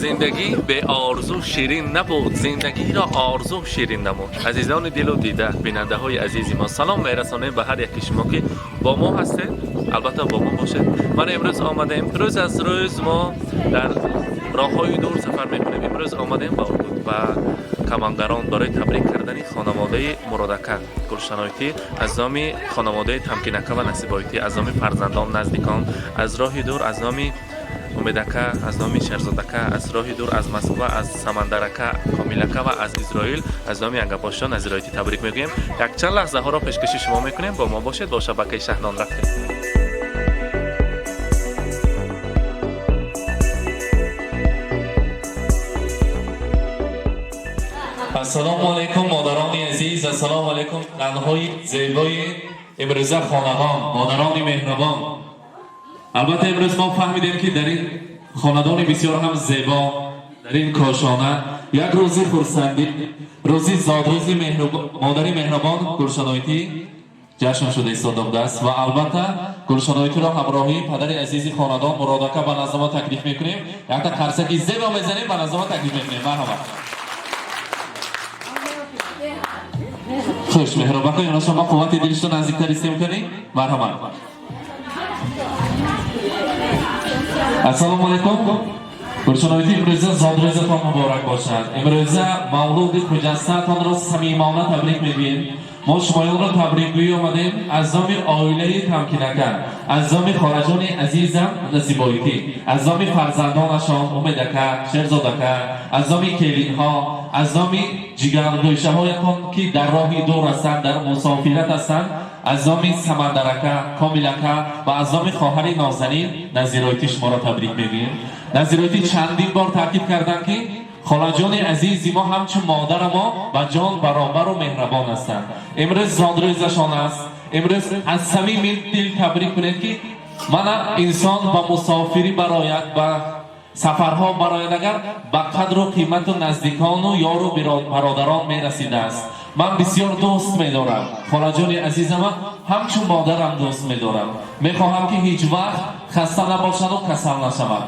Зиндагӣ беорзу ширин набуд, зиндагиро орзу ширин намуд. Азизони дилу дида, бинандаҳои азизи мо, салом мерасонем ба ҳар яки шумо, ки бо мо ҳастед, албатта бо мо бошед. Мана имрӯз омадем, рӯз аз рӯз мо дар роҳҳои дур сафар мекунем. Имрӯз омадем ба Ургут, ба Камангарон, барои табрик кардани хонаводаи Муродака Гулшанойтӣ аз номи хонаводаи Тамкинака ва Насибойтӣ, аз номи фарзандон, наздикон, аз роҳи дур, аз номи Умедака, аз номи Шерзодака, аз роҳи дур, аз Москва, аз Самандарака, Комилака ва аз Изроил, аз номи Ангапошон Назироитӣ табрик мегӯем. Якчанд лаҳзаҳоро пешкаши шумо мекунем. Бо мо бошед, бо шабакаи Шаҳнон рафтем. Ассалому алайкум, модарони азиз, ассалому алайкум, занҳои зебои имрӯза хонадон, модарони меҳрубон. Албатта, имрӯз мо фаҳмидем, ки дар ин хонадони бисёр ҳам зебо, дар ин кошона як рӯзи хурсандӣ, рӯзи зодрӯзи модари меҳрубон Гулшаноитӣ ҷашн шуда истода будааст. Ва албатта, Гулшаноитиро ҳамроҳии падари азизи хонадон Муродака ба назди мо таклиф мекунем. Якта қарсаки зебо мезанем, ба назди мо таклиф мекунем. Марҳамат. Хуш, меҳрубака, ёна шумо қуввати дилшо наздиктар истем кунӣ. Марҳамат. Ассалому алайкум, Гулшаноитӣ, имрӯза зодрӯзатон муборак бошад. Имрӯза мавлуди хуҷастаатонро самимона табрик мегӯем. Мо шумоёнро табрикгӯӣ омадем аз номи оилаи Тамкинака, аз номи хоҳаҷони азизам Насибоитӣ, аз номи фарзандонашон Умедака, Шерзодака, аз номи келинҳо, аз номи ҷигаргӯшаҳоятон, ки дар роҳи дур ҳастанд, дар мусофират ҳастанд, аз номи Самандарака, Комилака ва аз номи хоҳари нозанин Назироитӣ шуморо табрик мегӯем. Назироитӣ чандин бор таъкид карданд, ки холаҷони азизи мо ҳамчун модари мо ба ҷон баробару меҳрабон ҳастанд. Имрӯз зодрӯзашон аст. Имрӯз аз самими дил табрик кунед, ки мана инсон ба мусофирӣ барояд, ба сафарҳо барояд, агар ба қадру қимату наздикону ёру бародарон мерасидааст. Ман бисёр дӯст медорам холаҷони азизама, ҳамчун модарам дӯст медорам. Мехоҳам, ки ҳеҷ вақт хаста набошаду касал нашавад.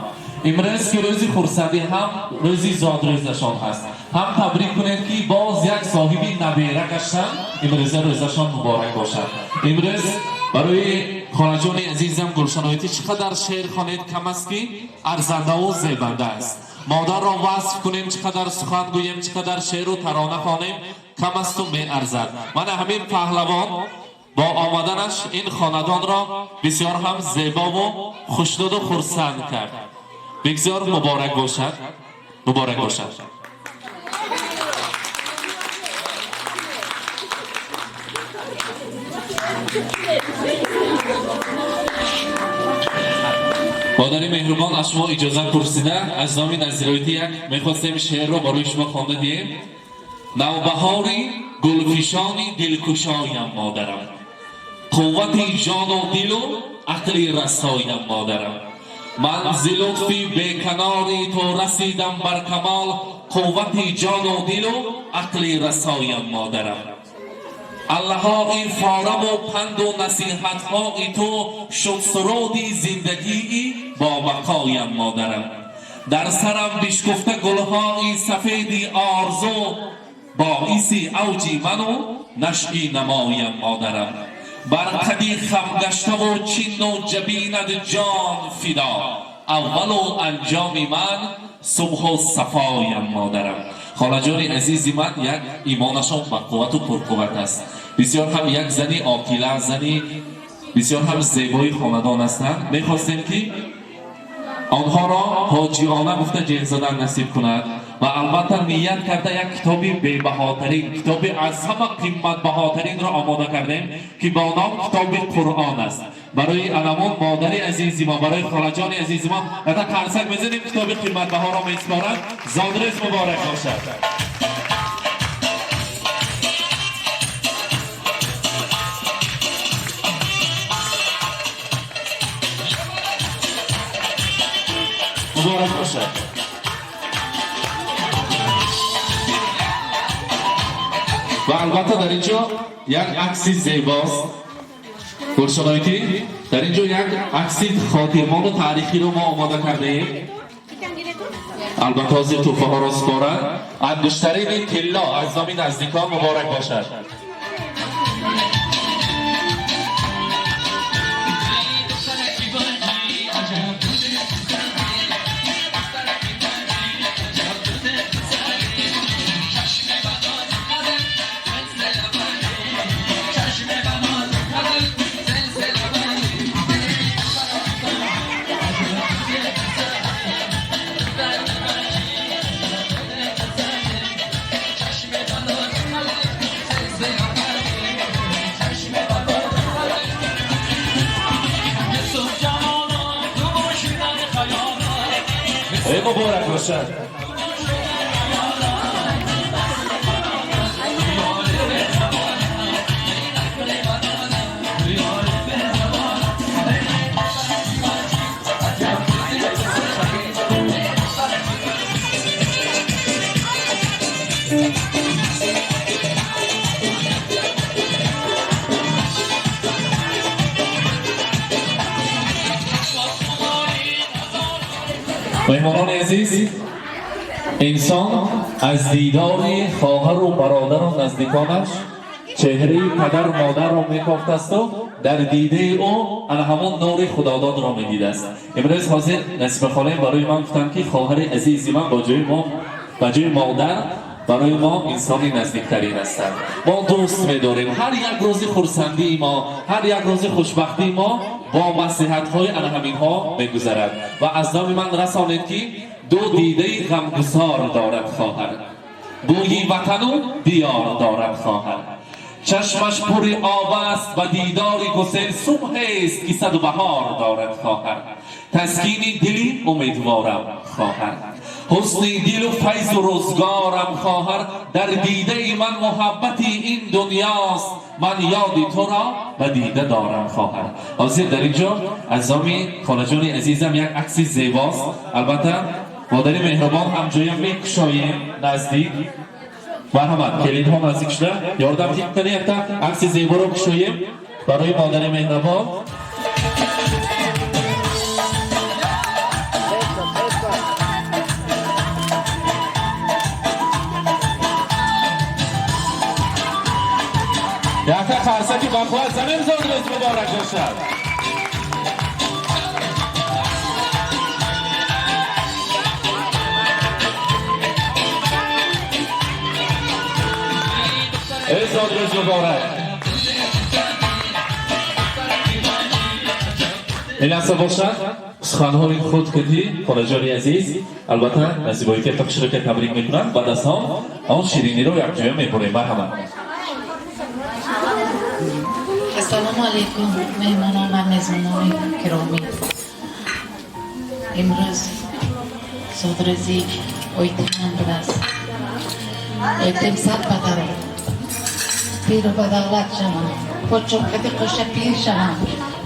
Имрӯз ки рӯзи хурсандӣ, ҳам рӯзи зодрӯзашон ҳаст, ҳам табрик кунед, ки боз як соҳиби набера гаштанд. Имрӯза рӯзашон муборак бошад. Имрӯз барои холаҷони азизам Гулшаноитӣ чӣ қадар шеър хонед, кам аст, ки арзандаву зебанда аст. Модарро васф кунем, чӣ қадар сухан гӯем, чӣ қадар шеъру тарона хонем, кам асту меарзад. Мана ҳамин паҳлавон бо омаданаш ин хонадонро бисёр ҳам зебову хушнуду хурсанд кард. Бигзор муборак бошад, муборак бошад. Модари меҳрубон, аз шумо иҷозат пурсида, аз номи Назироитӣ як мехостем шеърро барои шумо хонда диҳем. Навбаҳори гулфишони дилкушоям, модарам, қуввати ҷону дилу ақли расоям, модарам. Ман зи лутфи беканори ту расидам бар камол, қуввати ҷону дилу ақли расоям, модарам. Аллаҳои фораму панду насиҳатҳои ту шуд суруди зиндагии бобақоям, модарам. Дар сарам бишкуфта гулҳои сафеди орзу, боиси авҷи ману нашъи намоям, модарам. Бар қади хамгаштаву чинну ҷабинат ҷон фидо, аввалу анҷоми ман субҳу сафоям, модарам. Холаҷони азизи ман як имонашон бақуввату пурқувват аст. Бисёр ҳам як зани оқила, зани бисёр ҳам зебои хонадон ҳастанд. Мехостем, ки онҳоро ҳоҷиона гуфта ҷеғ задан насиб кунад ва албатта ният карда як китоби бебаҳотарин, китоби аз ҳама қиматбаҳотаринро омода кардем, ки бо ном китоби Қуръон аст. Барои анамон модари азизи мо, барои холаҷони азизи мо ята қарсак мезанем, китоби қиматбаҳоро месупорад. Зодрӯз муборак бошад. Муборак бошад. Ва албатта, дар ин ҷо як акси зебост. Гулшаноитӣ, дар ин ҷо як акси хотирмону таърихиро мо омода кардаем. Албатта, ҳозир тӯҳфаҳоро супорад. Ангуштарини тилло аз номи наздикон муборак бошад. Эй, муборак бошад. Меҳмонони азиз, инсон аз дидори хоҳару бародару наздиконаш чеҳраи падару модарро мекофтасту дар дидаи ӯ ана ҳамон нури худододро медидааст. Имрӯз ҳозир Насиба холаем барои ман гуфтанд, ки хоҳари азизи ман ба ҷои мо, ба ҷои модар барои мо инсони наздиктарин ҳастанд. Мо дӯст медорем. Ҳар як рӯзи хурсандии мо, ҳар як рӯзи хушбахтии мо бо маслиҳатҳои ана ҳаминҳо мегузарад. Ва аз номи ман расонед, ки ду дидаи ғамгусор дорад хоҳар, бӯи ватану диёр дорад хоҳар, чашмаш пури об аст ба дидори гусел, субҳест ки саду баҳор дорад хоҳар. Таскини дили умедворам хоҳар, ҳусни дилу файзу рӯзгорам хоҳар, дар дидаи ман муҳаббати ин дунёст, ман ёди туро ба дида дорам хоҳар. Ҳозир дар ин ҷо аз номи холаҷони азизам як акси зебост. Албатта, модари меҳрубон ҳамҷоя мекушоем наздик. Марҳамат, келинҳо наздик шуда ёрдам кунед, якта акси зеборо кушоем барои модари меҳрубон. Якта қарсаки бақувват занем. Зодрӯз муборак бошад. Эй, зодрӯз муборак. Ин лаҳза бошад, суханҳои худ кардӣ, холаҷони азиз. Албатта, Насибои ки хушро табрик мекунам, баъд аз он шириниро якҷоя мебурем. Марҳамат. Ассалому алайкум, меҳмонон ва мезбонони киромӣ. Имрӯз зодрӯзи ойтиман будааст. Ойтим сад падаро пиру ба давлат шавам, подшоҳкати қоша пир шавам,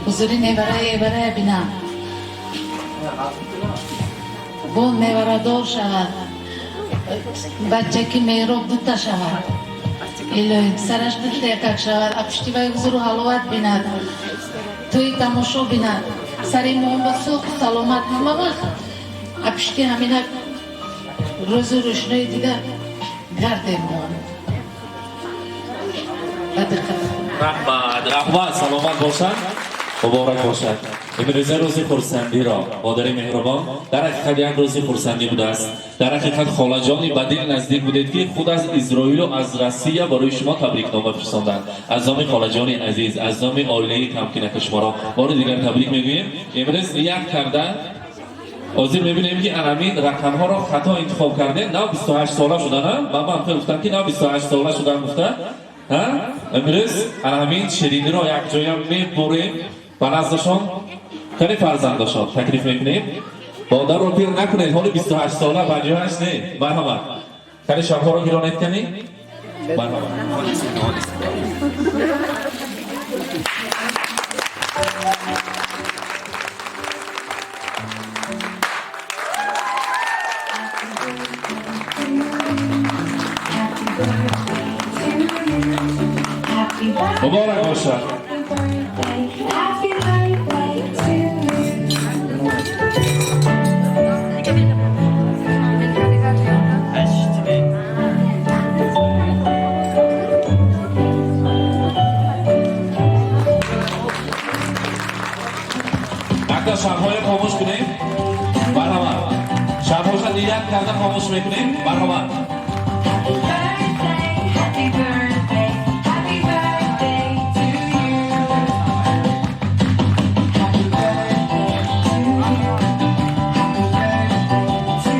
ҳузури невараи эварая бинам, бо неварадор шавад, бачаки меҳроб дута шавад, илоҳим, сараш дута якак шавад, а пушти вай ҳузуру ҳаловат бинад, тӯи тамошо бинад, сари моҳ ба суху саломат ҳама вақт, а пушти ҳаминак рӯзу рӯшнои дида гардем мо. Ба диққат. Раҳмат, раҳмат, саломат бошад, муборак бошад. Имрӯза рӯзи хурсандиро модари меҳрубон, дар ҳақиқат як рӯзи хурсандӣ будааст. Дар ҳақиқат, холаҷони ба дил наздик будед, ки худ аз Изроилу аз Россия барои шумо табрикнома фирсонданд. Аз номи холаҷони азиз, аз номи оилаи тамкинака шуморо бори дигар табрик мегӯем. Имрӯз ният карда, ҳозир мебинем, ки анамин рақамҳоро хато интихоб кардем. Нав 28 сола шудана ман хел гуфтам, ки нав 28 сола шудан гуфта. Имрӯз ана ҳамин шириниро якҷоя мебурем ба наздашон. Кани фарзандашон таклиф мекунем. Модарро пир накунед, ҳоли 28 сола, 58 не. Марҳамат, кани шабҳоро гиронед, кани, марҳамат. Happy birthday. Муборак бошад. Happy birthday. Happy birthday to you. бошад, ният карда хомӯш мекунем. Марҳамат. Happy birthday, happy birthday, happy birthday to you. Happy birthday to you. Happy birthday to you.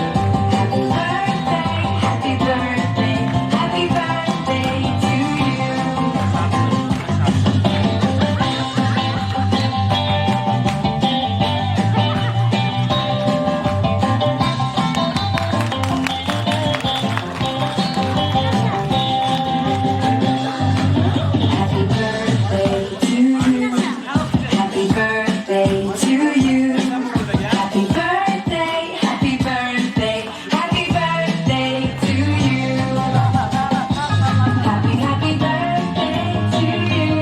Happy birthday, happy birthday, happy birthday to you. Happy birthday to you. Happy birthday to you. Happy birthday, happy birthday, happy birthday to you. Happy, happy birthday to you.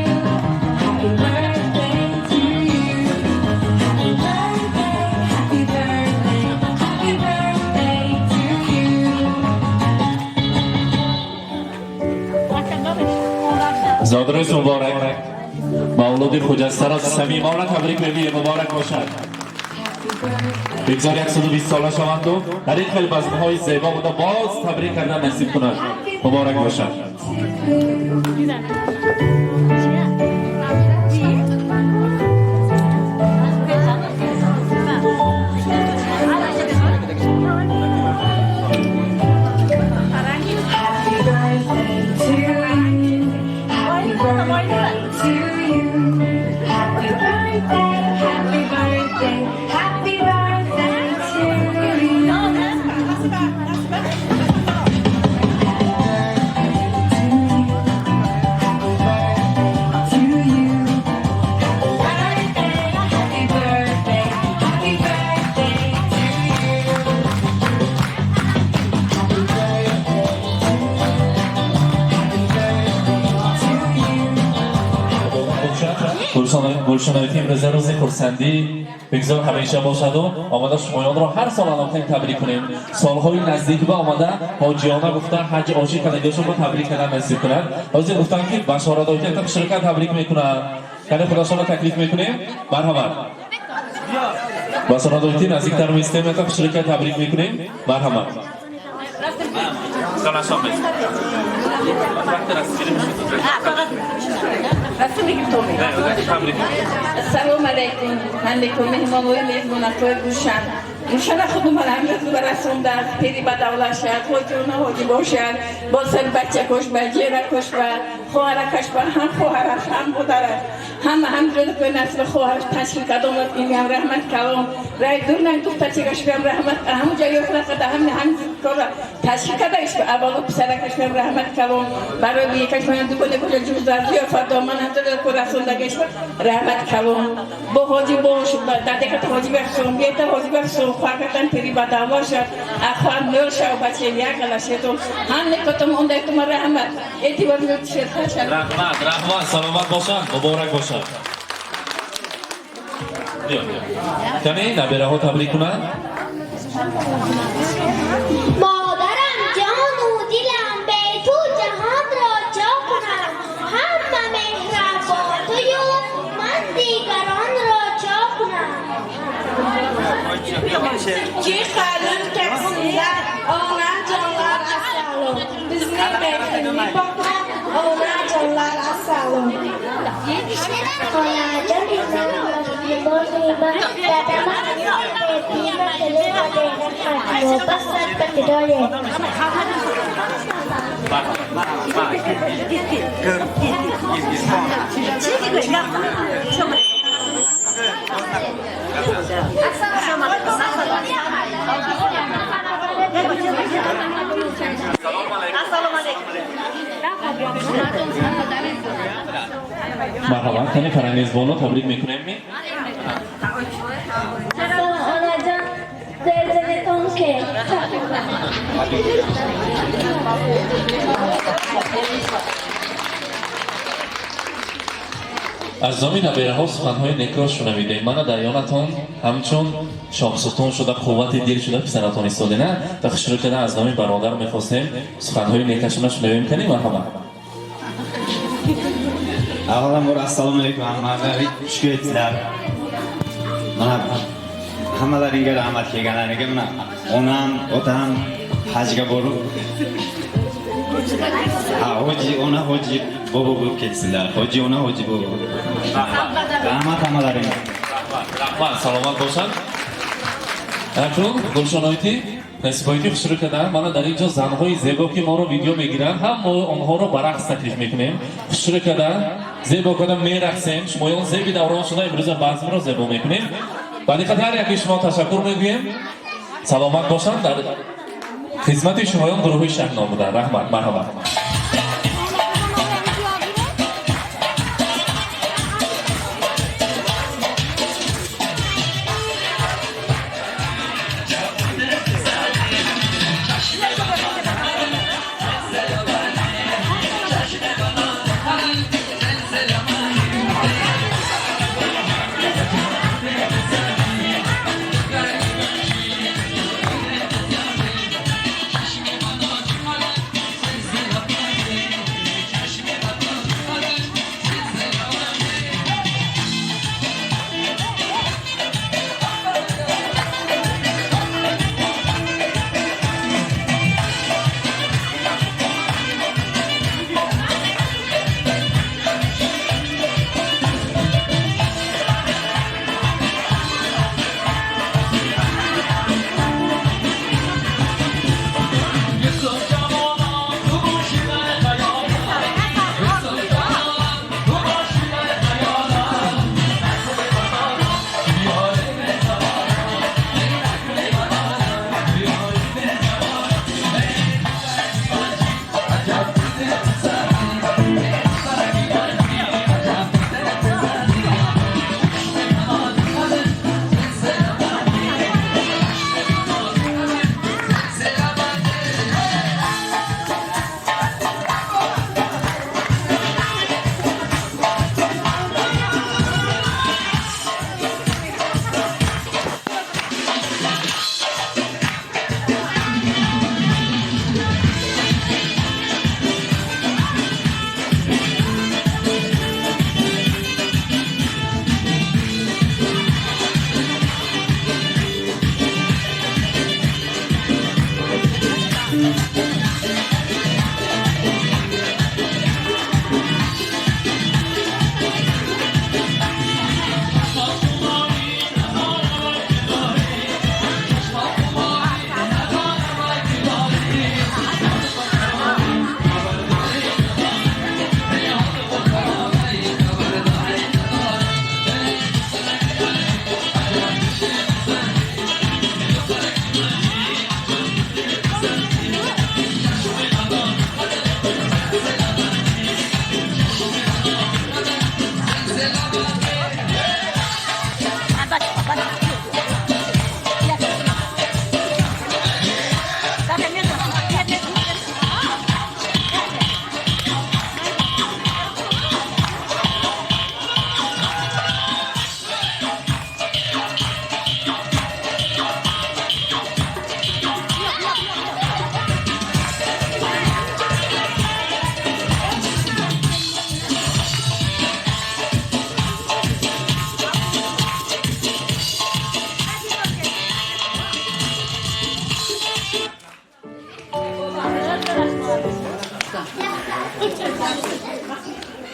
Happy birthday to you. Happy birthday, happy birthday, happy birthday to you. Зодрӯз муборак! Мавлуди хуҷастаро самимона табрик мегӯем. Муборак бошад. Бигзор 120 сола шаванду дар ин хел базмҳои зебо буда боз табрик кардан насиб кунад. Муборак бошад. Happy birthday to you. Happy birthday to you. Happy birthday, happy birthday, happy birthday to you. Happy birthday to you. Happy birthday to you. Happy birthday, happy birthday, happy birthday to you. Happy birthday to you. Happy birthday to you. Гулшаноити, имрӯза рӯзи хурсандӣ, бигзор ҳамеша бошаду омада шумоёнро ҳар сол алоқаем табрик кунем. Солҳои наздик ба омада ҳоҷиёна гуфта ҳаҷи ошиқ кардагиашонро табрик кардан насиб кунад. Ҳозир гуфтанд, ки башоратоити якта хушрӯка табрик мекунанд. Яъне худашонро таклиф мекунем. Марҳамат, башоратоити наздиктар меистем, якта хушрӯка табрик мекунем. Марҳамат. Салашон. Вақте Расм мегиртом. Салом алейкум. Ҳамекум меҳмонҳои меҳмонатҳои Гулшан. Гулшана худуман ҳамрӯз барасонда, пири ба давлат шад, ҳоҷиона ҳоҷӣ бошад, бо сари бачакош ба, ҷеракош ба, хоҳаракаш ба, ҳам хоҳараш, ҳам модараш. Ҳама ҳам ҷои насби хоҳараш ташкил кардомад, инам раҳмат калом. Рай дур нан духтачагаш бам раҳмат, ҳамун ҷо ёфта қада ҳам ҳам кора ташкил кардаиш ба аввало писаракаш бам раҳмат калом. Барои якаш ман дугоне куҷо ҷуз дар зиёфат доман ҳам ҷо ку расондагаш ба раҳмат калом. Бо ҳоҷӣ бош, дадеката ҳоҷӣ бахшон, биета ҳоҷӣ бахшон, хоҳаркатан пири ба давлат шад, ахвар нӯр шав баче як галашетон. Ҳам некотом ондайтума раҳмат. Эътибор мешед хашад. Раҳмат, раҳмат, саломат бошанд, муборак бошад. Биё, биё. Кане набераҳо табрик кунанд. Модарам ҷону дилам, бе ту ҷаҳонро чо кунам? Ҳама меҳрабонтую ман дигаронро чо кунам? Ki qalin kəbsinlər, onacanlar assalom. Bizni mehrinli boqan onacanlar assalom. Xolajon, дадама бima Марҳамат, кане Фарангез боно табрик мекунем ми? Onajon, зерзанатон ке. Аз номи набераҳо суханҳои некро шунавидем. Мана дар ёнатон ҳамчун шоҳсутун шуда, қуввати дил шуда писаратон истодена ва хушрӯ карда аз номи бародар мехостем суханҳои некашона шунавем. Кани, марҳамат. Avvalambor assalomu alaykum hammaga, xush kelibsizlar. Mana Hammalaringga rahmat kelganlaringga. Mana onam, otam hajga borib, ha, hoji ona, hoji bobo bo'lib ketsinlar. Hoji ona, hoji bobo. Rahmat hammalaringga. Раҳмат, саломат бошанд. Акнун Гулшоноити Насибоити хушрӯ карданд. Мана дар ин ҷо занҳои зебо, ки моро видео мегиранд, ҳам мо онҳоро ба рақс таклиф мекунем. Хушрӯ кардан, зебо кардан мерақсем. Шумоён зеби даврон шуда, имрӯза базмро зебо мекунем. Ба диққати ҳар яки шумо ташаккур мегӯем. Саломат бошанд. Дар хизмати шумоён гурӯҳи Шаҳно буданд. Раҳмат, марҳамат.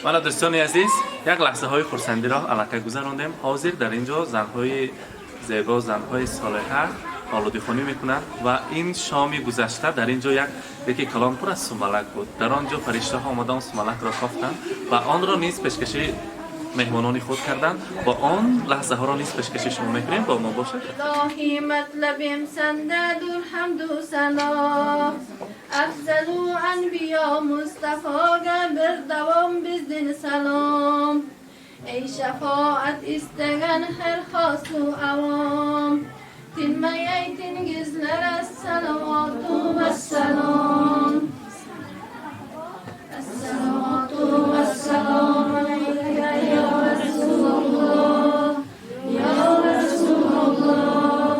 Мана, дӯстони азиз, як лаҳзаҳои хурсандиро аллакай гузарондем. Ҳозир дар ин ҷо занҳои зебо, занҳои солиҳа олудихонӣ мекунанд ва ин шоми гузашта дар ин ҷо як деки калон пур аз сумалак буд. Дар он ҷо фариштаҳо омада, он сумалакро кофтанд ва онро низ пешкаши меҳмонони худ карданд ва он лаҳзаҳоро низ пешкаши шумо мекунем. Бо мо бошед. Илоҳи матлабим сандаdur hamdu sano. Afzalu anbiyo Mustafoga bir davom bizdin salom. Ey shafoat istagan har xosu avom, tinmay aytingizlar as-salovatu vassalom. As-salatu vassalom alayka ya Rasululloh, ya Rasululloh,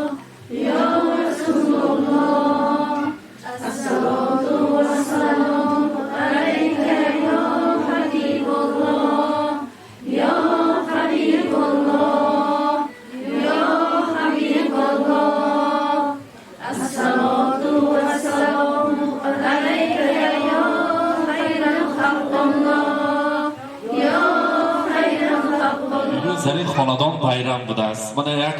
ya Rasululloh. As-salatu vassalom alayka ya Habibulloh, ya Habibulloh, ya Habibulloh. الصلاة والسلام عليك يا خير خلق الله يا خير خلق الله. Имрӯз дар ин хонадон байрам будааст. Мана як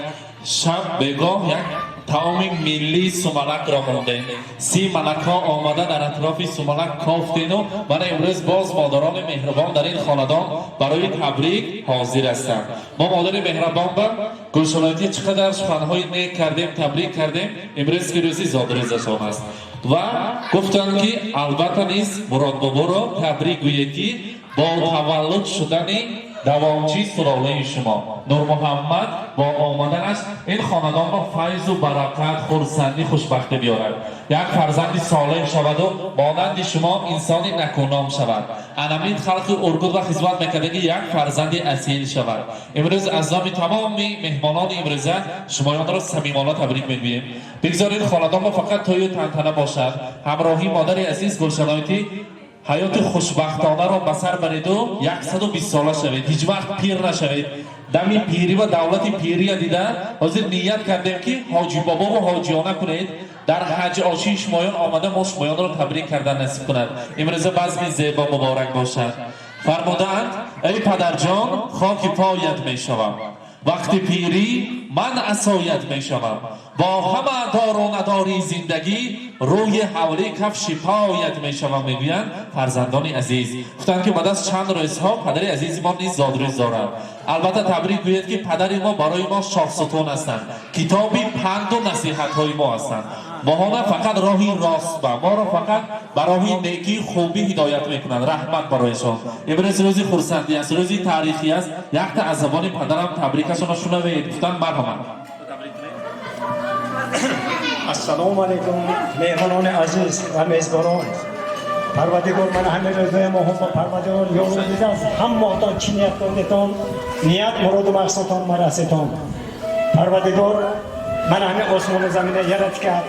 шаб бегоҳ як таоми миллии сумалакро мондем. 30 малакҳо омада дар атрофи сумалак кофтену мана имрӯз боз модарони меҳрубон дар ин хонадон барои табрик ҳозир ҳастанд. Мо модари меҳрабон ба Гулшаноитӣ чӣ қадар суханҳои нек кардем, табрик кардем. Имрӯз ки рӯзи зодрӯзашон аст ва гуфтанд, ки албатта низ Муродбоборо табрик гӯед, ки бо таваллуд шудани давомчии сулолаи шумо Нурмуҳаммад бо омаданаш ин хонадонро файзу баракат, хурсандӣ, хушбахтӣ биёрад, як фарзанди солеҳ шаваду монанди шумо инсони накӯном шавад, анамин халқи Ургут ва хизмат мекардаги як фарзанди асил шавад. Имрӯз аз номи тамоми меҳмонони имрӯза шумоёнро самимона табрик мегӯем. Бигзоред хонадонро фақат тӯю тантана бошад. Ҳамроҳии модари азиз Гулшаноитӣ ҳаёти хушбахтонаро ба сар бареду 120 сола шавед, ҳеҷ вақт пир нашавед. Дами пирӣ ва давлати пирия дида ҳозир ният кардем, ки ҳоҷибобову ҳоҷиёна кунед. Дар ҳаҷ ошии шумоён омада мо шумоёнро табрик кардан насиб кунад. Имрӯза базми зебо муборак бошад. Фармудаанд: «Эй падарҷон, хоки поят мешавам, вақти пирӣ ман асоят мешавам, бо ҳама дору надории зиндагӣ рӯи ҳавлӣ кафши поят мешавам», мегӯянд фарзандони азиз. Гуфтанд, ки баъд аз чанд рӯзҳо падари азизи мо низ зодрӯз доранд. Албатта табрик гӯед, ки падари мо барои мо шоҳсутун ҳастанд, китоби панду насиҳатҳои мо ҳастанд. Моҳона фақат роҳи рост ба моро фақат ба роҳи некӣ, хубӣ ҳидоят мекунанд. Раҳмат барояшон. Имрӯз рӯзи хурсандӣ аст, рӯзи таърихӣ аст. Якта аз забони падарам табрикашонро шунавед, гуфтанд. Марҳамат. Ассалому алайкум, меҳмонони азиз ва мезбонон. Парвардигор мана ҳамин рӯзҳои моҳо ба Парвардигор ёру дидааст. Ҳамаатон чӣ ният кардетон, ният, муроду мақсудтон марасетон. Парвардигор мана ҳамин осмону замина ярат кард,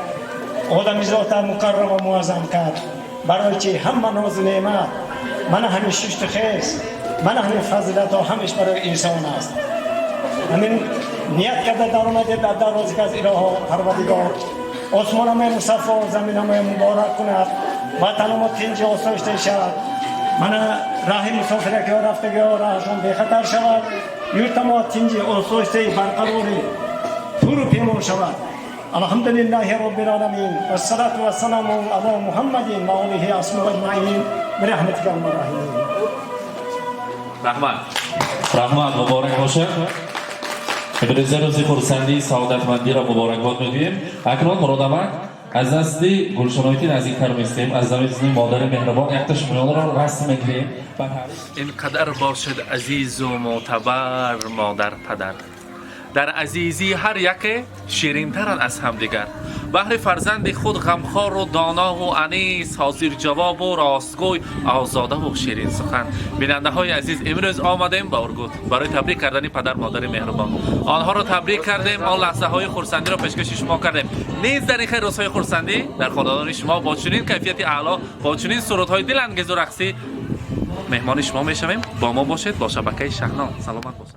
одамизота мукаррам ва муаззам кард. Барои чи ҳама нозу неъмат, мана ҳамин шушту хез, мана ҳамин фазилатҳо ҳамеш барои инсон аст. Ҳамин ният карда даромадед дар дарвоза, ки аз илоҳо Парвардигор осмонамои мусаффо, заминамои муборак кунад, ватанамо тинҷи осоишта шавад. Мана раҳи мусофиракиҳо, рафтагиҳо раҳашон бехатар шавад, юртамо тинҷи, осоиштаи, барқарорӣ, пуру пемон шавад. Алҳамдулиллаҳи роббил оламин, вассалату вассаламу ала Муҳаммадин ва олиҳи асҳоби аҷмаин бирахматика арҳамар роҳимин. Раҳмат, раҳмат, муборак бошад. Имрӯза рӯзи хурсандии саодатмандиро муборакбод мегӯем. Акнун Муродамак аз дасти Гулшаноитӣ наздиктар меистем. Аз замини модари меҳрубон якта шумоёнро расм мегирем. Ин қадар бошад азизу мӯътабар модар, падар дар азизӣ ҳар яке ширинтаранд аз ҳамдигар. Баҳри фарзанди худ ғамхору донову анис, ҳозирҷавобу ростгӯй, озодаву ширинсухан. Бинандаҳои азиз, имрӯз омадем ба Ургут барои табрик кардани падар, модари меҳрубон. Онҳоро табрик кардем, он лаҳзаҳои хурсандиро пешкаши шумо кардем. Низ дар ин хел рӯзҳои хурсандӣ дар хонадони шумо бо чунин кайфияти аъло, бо чунин сурудҳои дилангезу рақсӣ меҳмони шумо мешавем. Бо мо бошед, бо шабакаи Шаҳно. Саломат бошед.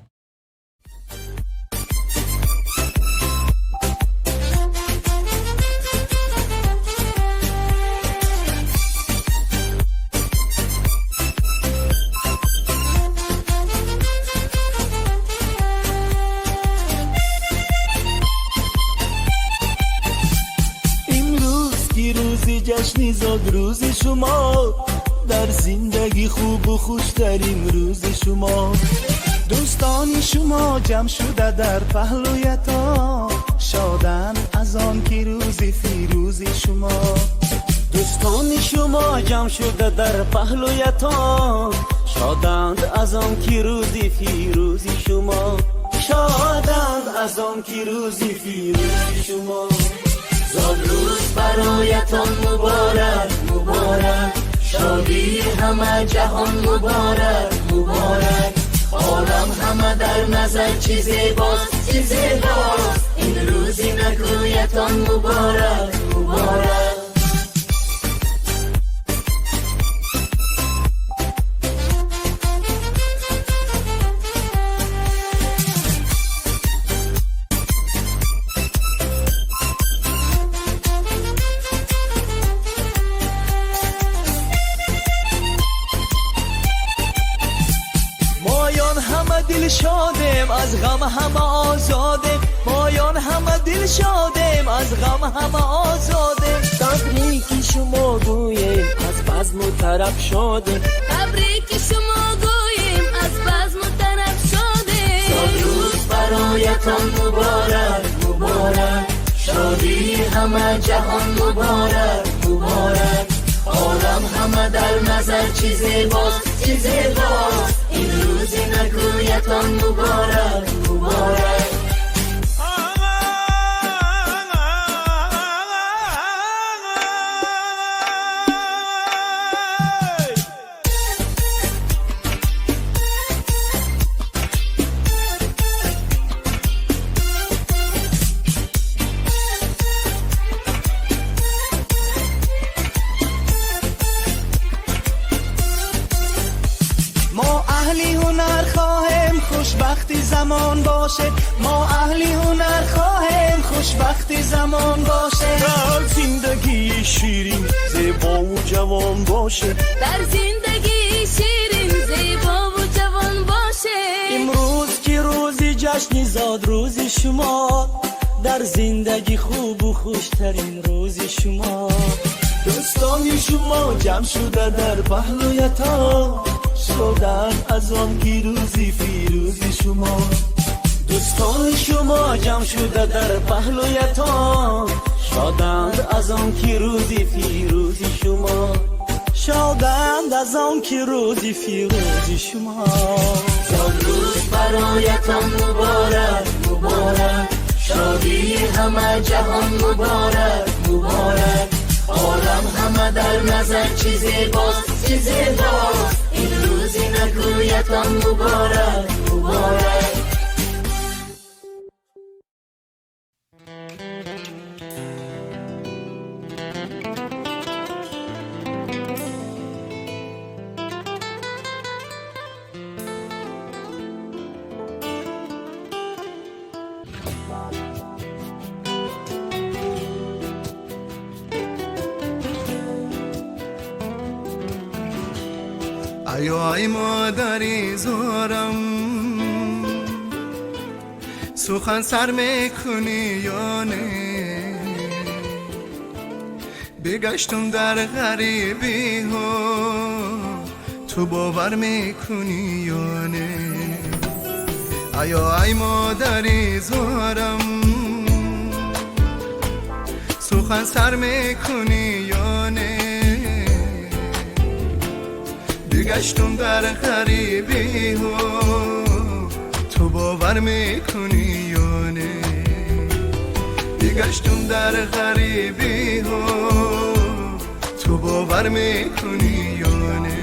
Имрӯз ки рӯзи ҷашни зодрӯзи шумо, дар зиндагӣ хубу хуштарин рӯзи шумо. Дӯстони шумо ҷамъ шуда дар паҳлӯятон шоданд аз он ки рӯзи фирӯзи шумо. Дӯстони шумо ҷамъ шуда дар паҳлӯятон шоданд аз он ки рӯзи фирӯзи шумо, шоданд аз он ки рӯзи фирӯзи шумо. Зодрӯз бароятон муборак, муборак, шодии ҳама ҷаҳон муборак, муборак. Олам ҳама дар назар чӣ зебост, чӣ зебост. Ин рӯзи накӯятон муборак, муборак. Дилшодем, аз ғам ҳама озодем, моён ҳама дилшодем, аз ғам ҳама озодем. Табрики шумо гӯем, аз базму тараб шодем. Табрики шумо гӯем, аз базму тараб шодем. Зодрӯз бароятон муборак, муборак, шодии ҳама ҷаҳон муборак, муборак. Олам ҳама дар назар чӣ зебост, чӣ зебост. Ин рӯзи нагӯятон муборак, муборак. Мо аҳли ҳунар хоҳем, хушбахти замон бошед. Мо аҳли ҳунар хоҳем, хушбахти замон бошед. Дар зиндагии ширин, зебову ҷавон бошед. Дар зиндагии ширин, зебову ҷавон бошед. Имрӯз ки рӯзи ҷашни зодрӯзи шумо, дар зиндагӣ хубу хуштарин рӯзи шумо. Дӯстони шумо ҷамъ шуда дар паҳлӯятон, шоданд аз он ки рӯзи фирӯзи шумо. Дӯстони шумо ҷамъ шуда дар паҳлӯятон, шоданд аз он ки рӯзи фирӯзи шумо. Шоданд аз он ки рӯзи фирӯзи шумо. Зодрӯз бароятон муборак, муборак, шодии ҳама ҷаҳон муборак, муборак. Олам ҳама дар назар чӣ зебост, чӣ зебост. Ин рӯзи нагӯятон муборак, муборак. Аё ай модари зорам, сухан сар мекунӣ ё не? Бигаштум дар ғарибиҳо, ту бовар мекунӣ ё не? Аё ай модари зорам, сухан сар мекунӣ ё не? Бигаштум дар ғарибиҳо, ту бовар мекунӣ ё не? Бигаштум дар ғарибиҳо, ту бовар мекунӣ ё не?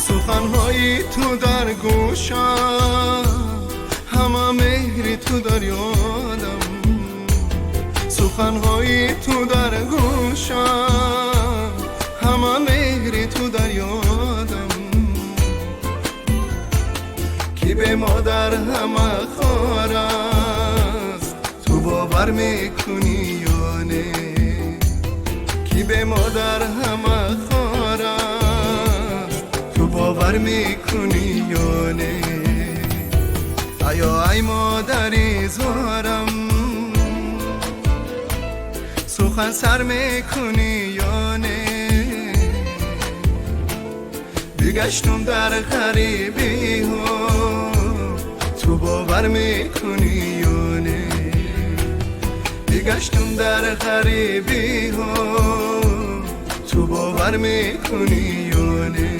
Суханҳои ту дар гӯшам, ҳама меҳри ту дар ёдам. Суханҳои ту дар гӯшам, ҳама меҳри ту дар ёдам. Ки бе модар ҳама хор аст, ту бовар мекунӣ ё не? Ки бе модар ҳама хор аст, ту бовар мекунӣ ё не? Аё ай модари зорам, сухан сар мекунӣ ё не? Бигаштум дар ғарибиҳо, ту бовар мекунӣ ё не? Бигаштум дар ғарибиҳо, ту бовар мекунӣ ё не?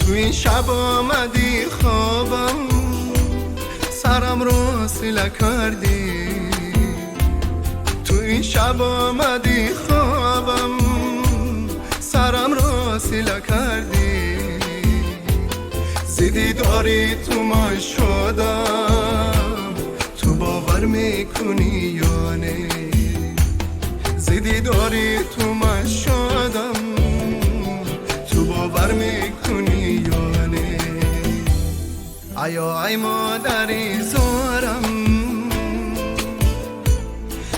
تو این شب آمدی خوابم، سرم رو سیله کردی. تو این شب آمدی خوابم، فاصله کردی زدی تو من شدم تو باور میکنی یا نه زدی داری تو من شدم تو باور میکنی یا نه آیا ای مادری زارم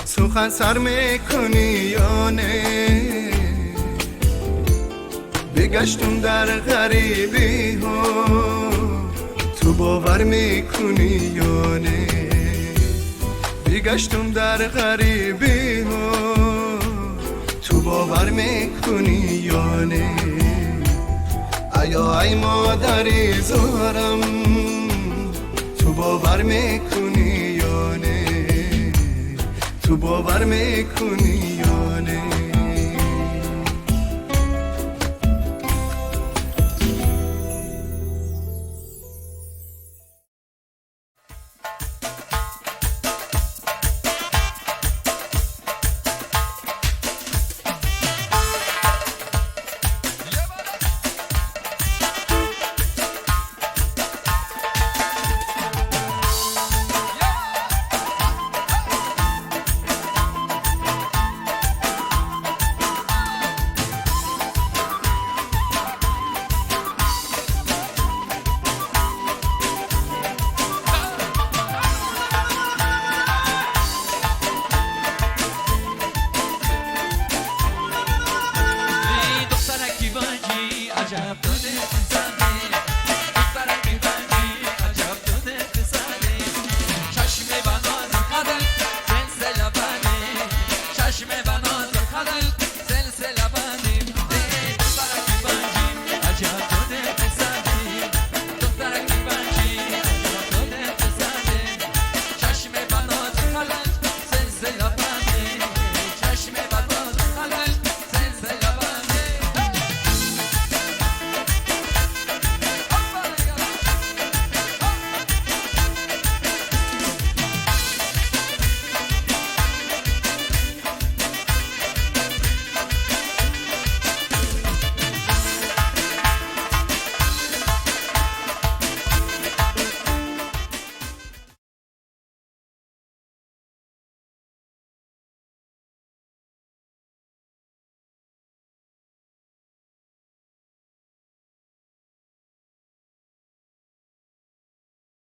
سخن سر میکنی یا نه بگشتم در غریبی ها تو باور میکنی یا نه بگشتم در غریبی ها تو باور میکنی یا نه آیا ای مادری زارم تو باور میکنی یا نه تو باور میکنی یا نه.